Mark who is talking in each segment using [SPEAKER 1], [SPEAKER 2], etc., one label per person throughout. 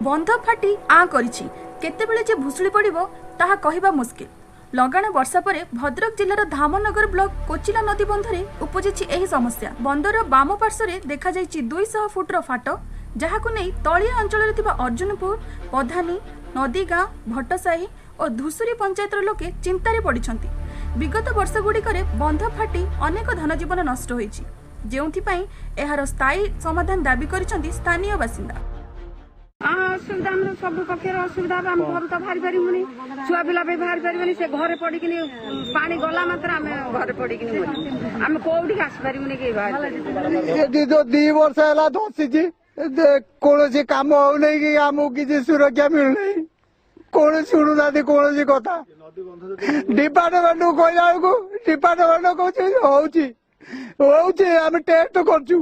[SPEAKER 1] ବନ୍ଧ ଫାଟି ଆଁ କରିଛି, କେତେବେଳେ ଯେ ଭୁଶୁଡ଼ି ପଡ଼ିବ ତାହା କହିବା ମୁସ୍କିଲ। ଲଗାଣ ବର୍ଷା ପରେ ଭଦ୍ରକ ଜିଲ୍ଲାର ଧାମନଗର ବ୍ଲକ କୋଚିଲା ନଦୀ ବନ୍ଧରେ ଉପୁଜିଛି ଏହି ସମସ୍ୟା। ବନ୍ଧର ବାମ ପାର୍ଶ୍ୱରେ ଦେଖାଯାଇଛି 200 ଫୁଟର ଫାଟ, ଯାହାକୁ ନେଇ ତଳିଆ ଅଞ୍ଚଳରେ ଥିବା ଅର୍ଜୁନପୁର, ପଧାନୀ, ନଦୀଗାଁ, ଭଟ୍ଟସାହି ଓ ଧୁଷୁରୀ ପଞ୍ଚାୟତର ଲୋକେ ଚିନ୍ତାରେ ପଡ଼ିଛନ୍ତି। ବିଗତ ବର୍ଷଗୁଡ଼ିକରେ ବନ୍ଧ ଫାଟି ଅନେକ ଧନଜୀବନ ନଷ୍ଟ ହୋଇଛି, ଯେଉଁଥିପାଇଁ ଏହାର ସ୍ଥାୟୀ ସମାଧାନ ଦାବି କରିଛନ୍ତି ସ୍ଥାନୀୟ ବାସିନ୍ଦା।
[SPEAKER 2] ଅସୁବିଧା ଆମର ସବୁ ପକ୍ଷରେ ଅସୁବିଧା ହବ। ଆମେ ଘରୁ ତ ବାହାରି ପାରିବୁନି, ଛୁଆ ପିଲା ବି ବାହାରି ପାରିବେନି। ସେ ଘରେ ପଡିକିନି, ପାଣି ଗଲା ମାତ୍ରେ ଆମେ ଘରେ ପଡିକିନି ମରିବୁ। ଆମେ କୋଉଠିକି ଆସିପାରିବୁନି କି ବାହାରି।
[SPEAKER 3] ଏଠି ତ 2 ବର୍ଷ ହେଲା ଧସିଛି, କୌଣସି କାମ ହଉନାହିଁ କି ଆମକୁ କିଛି ସୁରକ୍ଷା ମିଳୁନାହିଁ। କୌଣସି ଶୁଣୁନାହାନ୍ତି କୌଣସି କଥା। ଡିପାର୍ଟମେଣ୍ଟକୁ କହିଲା ବେଳକୁ ଡିପାର୍ଟମେଣ୍ଟ କହୁଛି ହଉଛି ହଉଛି, ଆମେ ଟେଷ୍ଟ କରୁଛୁ।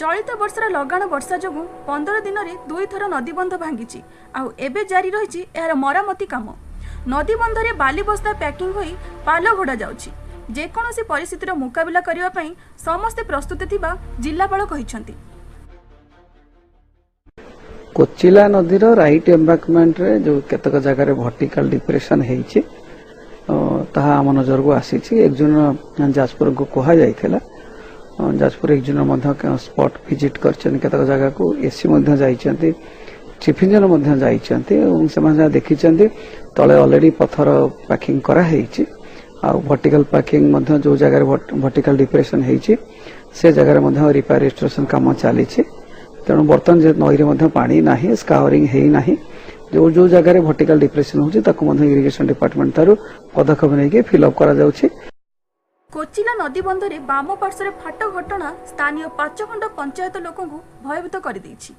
[SPEAKER 1] ଚଳିତ ବର୍ଷର ଲଗାଣ ବର୍ଷା ଯୋଗୁଁ 15 ଦିନରେ 2ଥର ନଦୀବନ୍ଧ ଭାଙ୍ଗିଛି, ଆଉ ଏବେ ଜାରି ରହିଛି ଏହାର ମରାମତି କାମ। ନଦୀବନ୍ଧରେ ବାଲି ବସ୍ତା ପ୍ୟାକିଂ ହୋଇ ପାଲ ଘୋଡ଼ାଯାଉଛି। ଯେକୌଣସି ପରିସ୍ଥିତିର ମୁକାବିଲା କରିବା ପାଇଁ ସମସ୍ତେ ପ୍ରସ୍ତୁତ ଥିବା ଜିଲ୍ଲାପାଳ କହିଛନ୍ତି।
[SPEAKER 4] କୋଚିଲା ନଦୀର ରାଇଟ୍ ଏମ୍ବାଙ୍କମେଣ୍ଟରେ ଯେଉଁ କେତେକ ଜାଗାରେ ଭର୍ଟିକାଲ ଡିପ୍ରେସନ ହେଇଛି, ତାହା ଆମ ନଜରକୁ ଆସିଛି। ଏକ୍ଜିନ ଯାଜପୁରକୁ କୁହାଯାଇଥିଲା, ଯାଜପୁର ଏକ୍ଜିନର ମଧ୍ୟ ସ୍ପଟ୍ ଭିଜିଟ୍ କରିଛନ୍ତି କେତେକ ଜାଗାକୁ। ଏସି ମଧ୍ୟ ଯାଇଛନ୍ତି, ଚିଫ୍ ଇଞ୍ଜିନିୟର ମଧ୍ୟ ଯାଇଛନ୍ତି ଏବଂ ସେମାନେ ଯାହା ଦେଖିଛନ୍ତି, ତଳେ ଅଲରେଡି ପଥର ପ୍ୟାକିଂ କରାହେଇଛି ଆଉ ଭର୍ଟିକାଲ ପ୍ୟାକିଂ ମଧ୍ୟ ଯେଉଁ ଜାଗାରେ ଭର୍ଟିକାଲ ଡିପ୍ରେସନ ହେଇଛି ସେ ଜାଗାରେ ମଧ୍ୟ ରିପେୟାର ରେଷ୍ଟୋରେସନ କାମ ଚାଲିଛି। ତେଣୁ ବର୍ତ୍ତମାନ ଯେ ନଈରେ ମଧ୍ୟ ପାଣି ନାହିଁ, ସ୍କାୱରିଂ ହେଇନାହିଁ, ଯେଉଁ ଯେଉଁ ଜାଗାରେ ଭର୍ଟିକାଲ ଡିପ୍ରେସନ ହେଉଛି ତାକୁ ମଧ୍ୟ ଇରିଗେସନ ଡିପାର୍ଟମେଣ୍ଟ ଠାରୁ ପଦକ୍ଷେପ ନେଇକି ଫିଲ୍ଅପ୍ କରାଯାଉଛି।
[SPEAKER 1] କୋଚିଲା ନଦୀ ବନ୍ଧରେ ବାମ ପାର୍ଶ୍ୱରେ ଫାଟ ଘଟଣା ସ୍ଥାନୀୟ 5 ଖଣ୍ଡ ପଞ୍ଚାୟତ ଲୋକଙ୍କୁ ଭୟଭୀତ କରିଦେଇଛି।